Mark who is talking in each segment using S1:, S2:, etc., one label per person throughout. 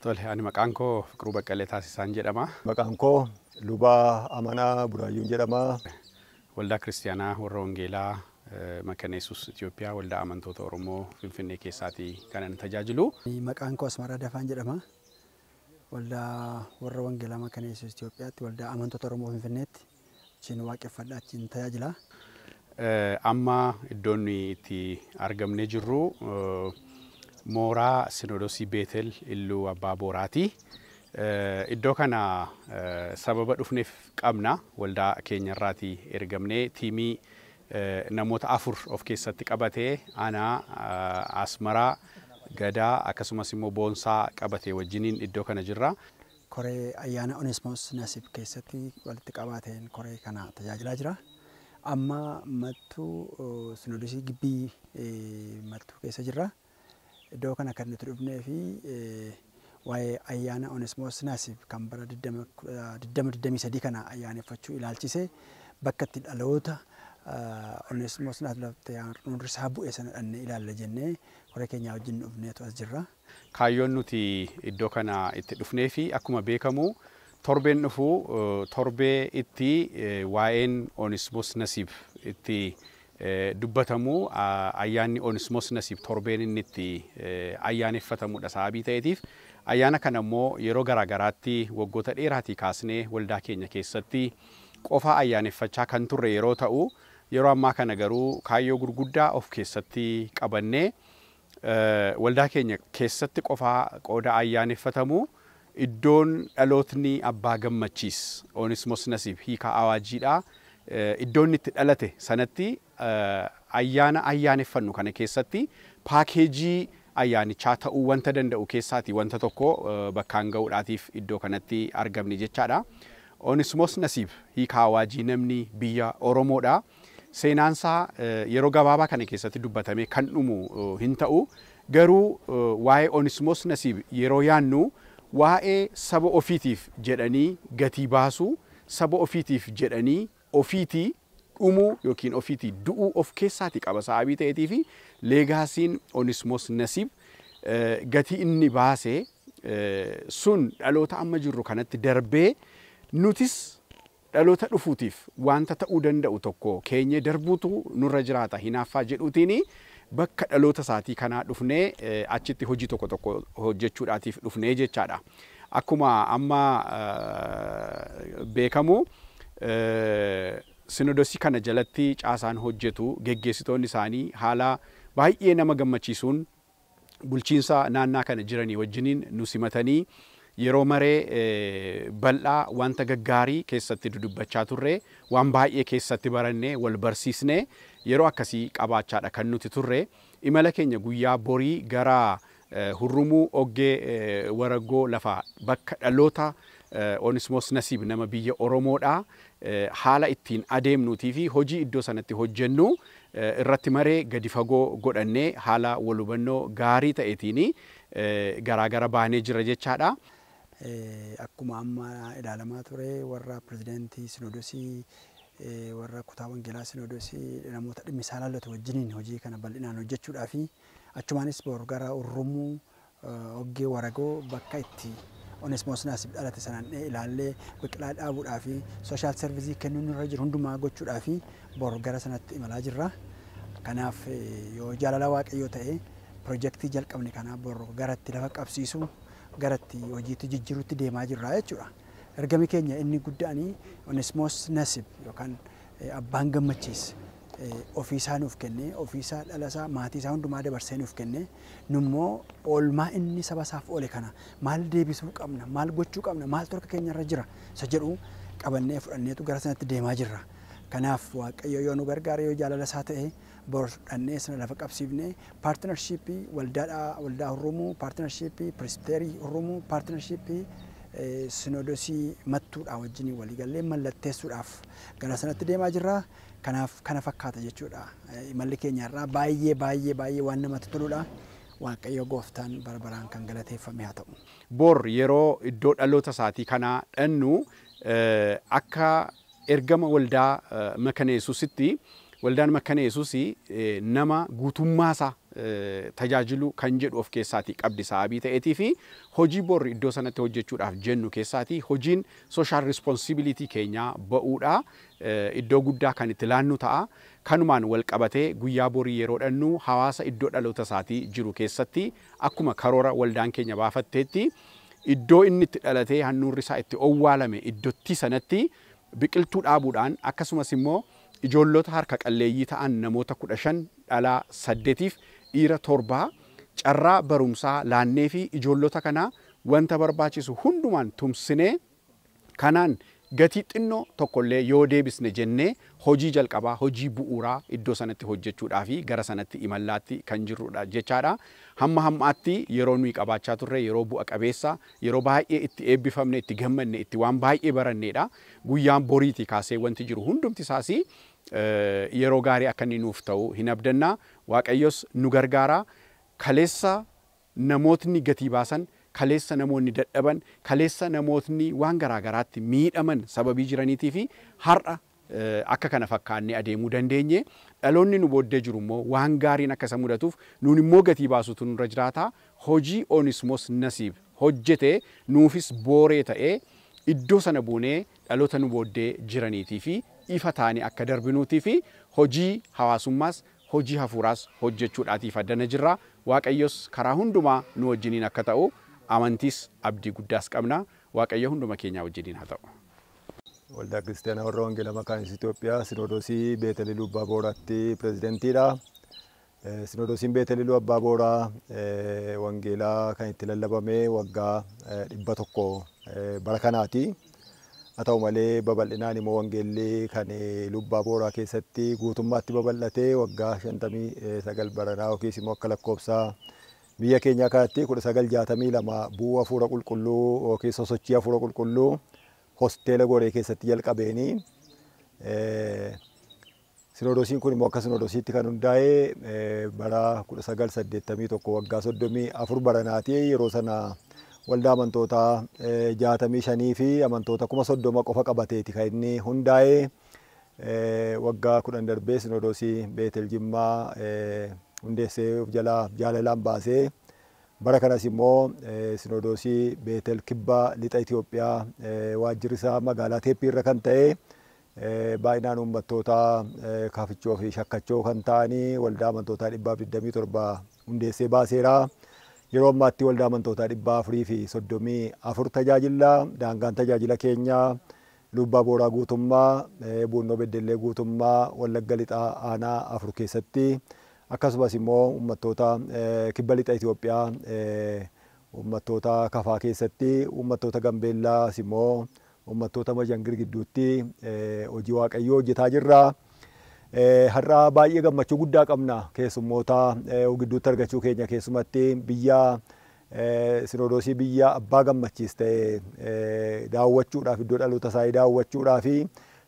S1: Tole, ani maqaan koo Fiqiruu Baqqalee Taasisaan jedhama.
S2: Maqaan koo Lubaa Amanaa Buraayyuun jedhama.
S1: Waldaa Kiristiyaanaa Warra Wangeelaa Makana Yesuus Itoophiyaa Waldaa Amantoota Oromoo Finfinnee keessaatii kan ani tajaajilu.
S3: Maqaan koo Asmaraa Dafaan jedhama. Waldaa Warra Wangeelaa Makana Yesuus Itoophiyaatti Waldaa Amantoota Oromoo Finfinneetti achiin waaqeffadha, achiin tajaajila.
S1: Amma iddoon itti argamnee jirru mooraa Sinodosii Beetel Illuu Abbaa Booraati. Iddoo kana sababa dhufneef qabna. Waldaa keenyarraatii ergamnee tiimii namoota 4 of keessatti qabatee ana, Asmaraa, Gadaa akkasumas immoo Boonsaa qabatee wajjiniin iddoo kana jirra.
S3: Koree ayyaana Onesmoos Nasiib keessatti walitti qabaateen koree kana tajaajilaa jira. Amma Mattuu Sinodosii Gibbii Mattuu keessa jirra. Iddoo kana kan nuti dhufnee fi waa'ee ayyaana Onesmoos Nasiib kan bara 2023 kana ayyaaneffachuu ilaalchise bakka itti dhaloota Onesmoos Nasiib laftee isaa bu'e sana dhannee ilaalla jennee koree keenyaa wajjin dhufneetu as jirra.
S1: Kaayyoon nuti iddoo kana itti dhufnee fi akkuma beekamu torbeen dhufu torbee itti waa'een Onesmoos Nasiib itti dubbatamu, ayyaanni Onesmoos Nasiib torbeen inni itti ayyaaneffatamudha sababii ta'eetiif ayyaana kana immoo yeroo garaagaraatti waggoota dheeraatii kaasnee waldaa keenya keessatti qofa ayyaaneffachaa kan turre yeroo ta'u, yeroo ammaa kana garuu kaayyoo gurguddaa of keessatti qabannee waldaa keenya keessatti qofa qooda ayyaaneffatamu iddoon dhalootni Abbaa Gammachiis Onesmoos Nasiib hiikaa awaajiidha. Iddoon itti dhalate sanatti ayyaana ayyaaneffannu kana keessatti paakeejii ayyaanichaa ta'uu wanta danda'u keessaatii wanta tokko bakkaan ga'uudhaatiif iddoo kanatti argamne jechaadha. Onesmoos Nasiib hiikaa awaajii namni biyya Oromoodha. Seenaansaa yeroo gabaabaa kana keessatti dubbatamee kan dhumu hin ta'u. Garuu waa'ee Onesmoos Nasiib yeroo yaannu waa'ee saba ofiitiif jedhanii gatii baasuu, saba ofiitiif jedhanii ofiitii dhumuu yookiin ofiitii du'uu of keessaatii qaba sababii ta'eetii fi leegaasiin Onesmoos Nasiib gatii inni baase sun dhaloota amma jirru kanatti darbee nutis dhaloota dhufuutiif wanta ta'uu danda'u tokko keenyee darbuutu nurra jiraata hinaaffaa jedhuutiin bakka dhaloota isaatii kanaa dhufnee achitti hojii tokko tokko hojjechuudhaatiif dhufnee jechaadha. Akkuma amma beekamu sinodosii kana jalatti caasaan hojjetu geggeessitoonni isaanii haala baay'ee nama gammachiisuun bulchiinsa naannaa kana jiranii wajjiniin nu simatanii yeroo maree bal'aa wanta gaggaarii keessatti dudubbachaa turre, waan baay'ee keessatti barannee wal barsiisnee yeroo akkasii qabaachaadha kan nuti turre. Imala keenya guyyaa borii gara Hurrumuu Oggee Waraggoo lafa bakka dhaloota Onesmoos Nasiib nama biyya Oromoodha. Haala ittiin adeemnuutii fi hojii iddoo sanatti hojjennu irratti maree gadi fagoo godhannee haala wal hubannoo gaarii ta'eetiin garaagara baanee jira jechaadha.
S3: Akkuma amma ilaalamaa ture warra pirezidaantii Sinodosii, warra kutaa Wangeelaa Sinodosii namoota dhimmi isaa ilaallatu wajjiniin hojii kana bal'inaan hojjechuudhaa fi achumaanis bor gara Hurrumuu Oggee Waragoo bakka itti Onesmoos Nasiib dhalate sanaan ilaallee biqilaa dhaabuudhaa fi sooshaal serviisii kennuu nurra jiru hundumaa gochuudhaa fi bor gara sanatti imalaa jirra. Kanaaf yoo jaalala Waaqayyoo ta'e pirojektii jalqabne kana bor garatti lafa qabsiisu garatti hojiitti jijjiiruutti deemaa jirra jechuudha. Ergami keenya inni guddaan Onesmoos Nasiib yookaan Abbaan Gammachiis ofiisaa nuuf kenne, ofiisaa dhalasaa maatii isaa hundumaa dabarsee nuuf kenne, nummoo oolmaa inni saba isaaf oole kana maal deebisuu qabna, maal gochuu qabna, maaltu harka keenyarra jira isa jedhu qabannee fudhanneetu gara sanatti deemaa jirra. Kanaaf Waaqayyo yoo nu gargaare, yoo jaalala isaa ta'e bor fudhannee sana lafa qabsiifnee paartinarshiippii waldaa Hurrumuu, paartinarshiippii pirisbiteerii Hurrumuu, paartinarshiippii Sinodosii Mattuudhaa wajjin waliigallee mallatteessuudhaaf gara sanatti deemaa jirra. Kanaaf kana fakkaata jechuudha. Imalli keenya irraa baay'ee baay'ee baay'ee waan namatti toludha. Waaqayyo gooftaan bara baraan kan galateeffame haa ta'u.
S1: Bor yeroo iddoo dhaloota isaatii kanaa dhannu akka ergama waldaa Makana Yesuusitti waldaan Makana Yesuus nama guutummaasaa tajaajilu kan jedhu of keessaatii qabdi sababii ta'eetii fi hojii borri iddoo sanatti hojjechuudhaaf jennu keessaatii hojiin social responsibility keenyaa ba'uudha iddoo guddaa kan itti laannu ta'a. Kanumaan wal qabatee guyyaa borii yeroo dhannu hawaasa iddoo dhaloota isaatii jiru keessatti akkuma karoora waldaan keenya baafatteetti iddoo inni itti dhalatee handhuurri isaa itti owwaalame iddootti sanatti biqiltuu dhaabuudhaan akkasumas immoo ijoollota harka qalleeyyii ta'an namoota 15 dhalaa 8 dhiira 7 carraa barumsaa laannee fi ijoollota kana wanta barbaachisu hundumaan tumsinee kanaan gatii xinnoo tokkollee yoo deebisne jennee hojii jalqabaa hojii bu'uuraa iddoo sanatti hojjechuudhaa fi gara sanatti imallaatti kan jirrudha jechaadha. Hamma hammaatti yeroo nuyi qabaachaa turre yeroo bu'a qabeessa yeroo baay'ee itti eebbifamne itti gammanne itti waan baay'ee baranneedha. Guyyaan boriitii kaasee wanti jiru hundumti isaas yeroo gaarii akka inni nuuf ta'u hin abdanna. Waaqayyos nu gargaara. Kaleessa namootni gatii baasan, kaleessa namoonni dadhaban, kaleessa namootni waan garaagaraatti miidhaman sababii jiraniitii fi har'a akka kana fakkaannee adeemuu dandeenye dhaloonni nu booddee jiru immoo waan gaariin akka isa mudatuuf nuun immoo gatii baasutu nurra jiraata. Hojii Onismos Nasiib hojjete nuufis booree ta'ee iddoo sana buunee dhaloota nu booddee jiraniitii fi ifa taanee akka darbinuutii fi hojii hawaasummaas hojii hafuuraas hojjechuudhaatiif addana jirra. Waaqayyos karaa hundumaa nu wajjiniin akka ta'u amantiis abdii guddaas qabna. Waaqayyo hunduma keenyaa wajjiniin haa ta'u.
S2: Waldaa Kiristaanaa Warra Wangeelaa Makaaniis Itoophiyaa Sinoodosii Beetel Iluu Abbaa Booraatti pireezidentiidha. Sinoodosiin Beetel Iluu Abbaa Booraa wangeelaa kan itti lallabame waggaa 100 bara kanaati. Haa ta'u malee babal'inaan immoo wangeelli kan Iluu Abbaa Booraa keessatti guutummaatti babal'atee waggaa 59 baranaa yookiis immoo akka lakkoofsa biyya keenyaa kanatti 1962 bu'uu hafuura qulqulluu yookiis sosochii hafuura qulqulluu hosteela Goree keessatti jalqabeeni. Sinoodosiin kun immoo akka sinoodosiitti kan hundaa'e bara 1981 waggaa 34 baranaati. Yeroo sana waldaa amantoota 65 fi amantoota 30,000 qofa qabateeti kan inni hundaa'e. Waggaa 10 darbee sinoodosii Beetel Jimmaa hundeessee of jalaa jaalalaan baasee bara kanas immoo sinoodosii Beetel Kibbaa Lixa Itoophiyaa waajjirri isaa magaalaa Teeppii irra kan ta'e baay'inaan uummattoota Kaafichoo fi Shakkachoo kan ta'anii waldaa amantoota 127 hundeessee baaseera. Yeroo ammaatti waldaa amantoota 434 tajaajila. Daangaan tajaajila keenyaa Iluu Abbaa Booraa guutummaa, Buunnoo Beddellee guutummaa, Wallagga Lixaa aanaa 4 keessatti akkasumas immoo uummattoota Kibba Lixa Itoophiyaa uummattoota Kafaa keessatti, uummattoota Gambeellaas immoo uummattoota Majangir gidduutti hojii Waaqayyoo hojjetaa jirra. Har'a baay'ee gammachuu guddaa qabna keessummoota gidduutti argachuu keenya keessumatti biyya sinoodosii biyya abbaa gammachiis ta'e daawwachuudhaaf iddoo dhaloota isaa daawwachuudhaaf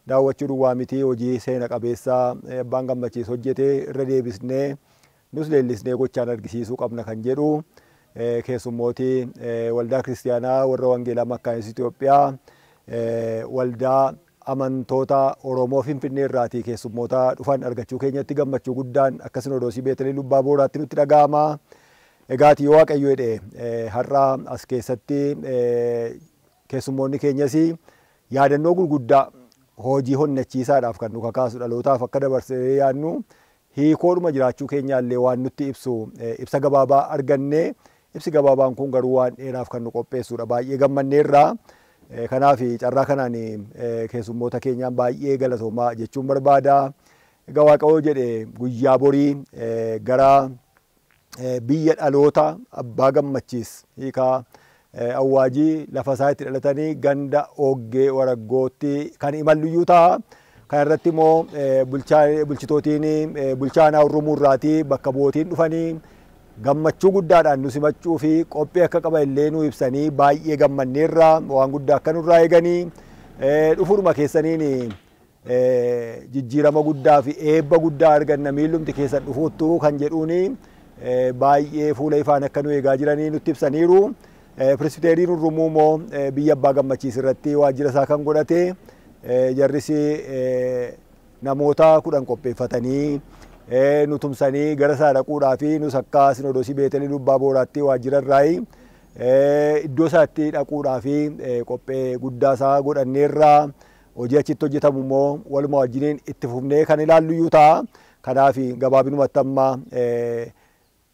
S2: daawwachuu duwwaa miti hojii seena qabeessaa abbaan gammachiis hojjete irra deebisnee nus leellisnee gochaan argisiisuu qabna kan jedhu keessummooti waldaa kiristaanaa warra wangeelaa Makaaniis Itoophiyaa waldaa amantoota Oromoo Finfinnee irraatii keessummoota dhufan argachuu keenyatti gammachuu guddaan akka sinoodosii Beetel Iluu Abbaa Booraatti nutti dhaga'ama. Egaati yoo Waaqayyo jedhe har'a as keessatti keessummoonni keenyas yaadannoo gurguddaa hojii honnachiisaadhaaf kan nu kakaasu dhalootaaf akka dabarsee yaadnu hiikoodhuma jiraachuu keenyaallee waan nutti ibsu ibsa gabaabaa arganne ibsi gabaabaan kun garuu waan dheeraaf kan nu qopheessudha baay'ee gammanneerra. Kanaaf carraa kanaan keessummoota keenyaan baay'ee galatoomaa jechuun barbaada. Egaa Waaqayyo jedhe guyyaa borii gara biyya dhaloota abbaa gammachiis hiikaa awwaajii lafa isaa itti dhalatanii ganda Oggee Waraggootti kan imalluyyuu ta'a. Kana irratti immoo bulchitootiin bulchaa Hurrumuu irraatii bakka bu'ootiin dhufanii gammachuu guddaadhaan nu simachuu fi qophii akka qaban illee nu ibsanii baay'ee gammanneerra waan guddaa akka nurraa eeganii dhufuudhuma keessaniin jijjiirama guddaa fi eebba guddaa arganna miillumti keessan dhufuuttu kan jedhuuni baay'ee fuula ifaan akka nu eegaa jiranii nutti ibsaniiru. Pireesbiteeriin Hurrumuu immoo biyya abbaa gammachiis irratti waajjira isaa kan godhate jarris namoota 10 qopheeffatanii nu tumsanii gara isaa dhaquudhaa fi nus akka Sinoodosii Beetel Iluu Abbaa Booraatti waajjira irraayi iddoo isaatti dhaquudhaa fi qophee guddaa isaa godhanneerraa hojii achitti hojjetamu immoo waluma wajjiniin itti fufnee kan ilaallu iyyuu ta'a. Kanaaf gabaabinumatti amma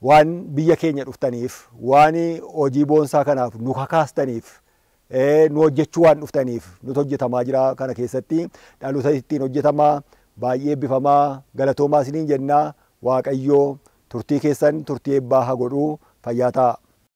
S2: waan biyya keenya dhuftaniif, waan hojii boonsaa kanaaf nu kakaastaniif, nu hojjechuu waan dhuftaniif nuti hojjetamaa jira kana keessatti dhaloota ittiin hojjetamaa baay'ee eebbifamaa galatoomaa isiniin jennaa. Waaqayyoo turtii keessan turtii eebbaa haa godhuu. Fayyaa ta'a.